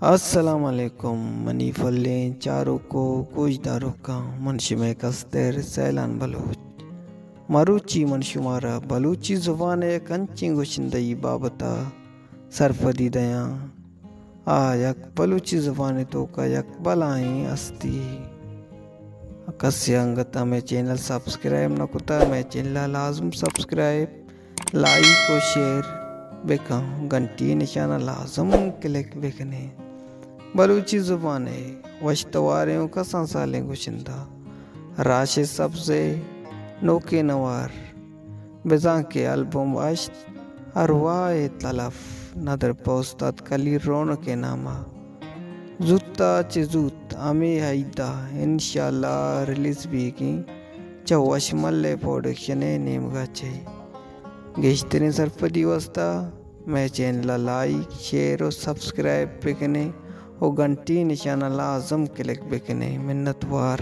السلام علیکم منی پھلیں چاروک ءُ گوشداروکاں، من شمئے کستر سیلان بلوچ۔ مروچی من شمارا بلوچی زبان ءِ یک انچیں گشندہی بابت ءَ سرپدی دیاں۔ آ یک بلوچی زبان ءِ توکا یک بلاہیں ہستی۔ کسے انگت ءَ مئے چینل سبسکرائب نہ کتا، مئے چینل ءَ لازم سبسکرائب، لائک ءُ شیئر بکن، گھنٹی نشان ءَ لازم کلک بکنے۔ بلوچی زبان ءِ وش تواریں ءُ کسان سالیں گشندہ راشد سبز ءِ نوکیں نوار، بزاں کہ البم ہشت ارواہ ءِ تلف ندر پہ استاد کلیر رونق ءِ نام ءَ زوت ءَ چہ زوت ہمے عید ءَ انشاءاللہ ریلیز بیگیں چہ وشمل ءِ پروڈکشن ءِ نیمگ ءَ چہ۔ گیشتریں سرپدی واستا مئے چینل ءَ لائک، شیئر ءُ سبسکرائب بکنے ءُ گھنٹی نشان ءَ لازم کلک بکنے۔ منتوار۔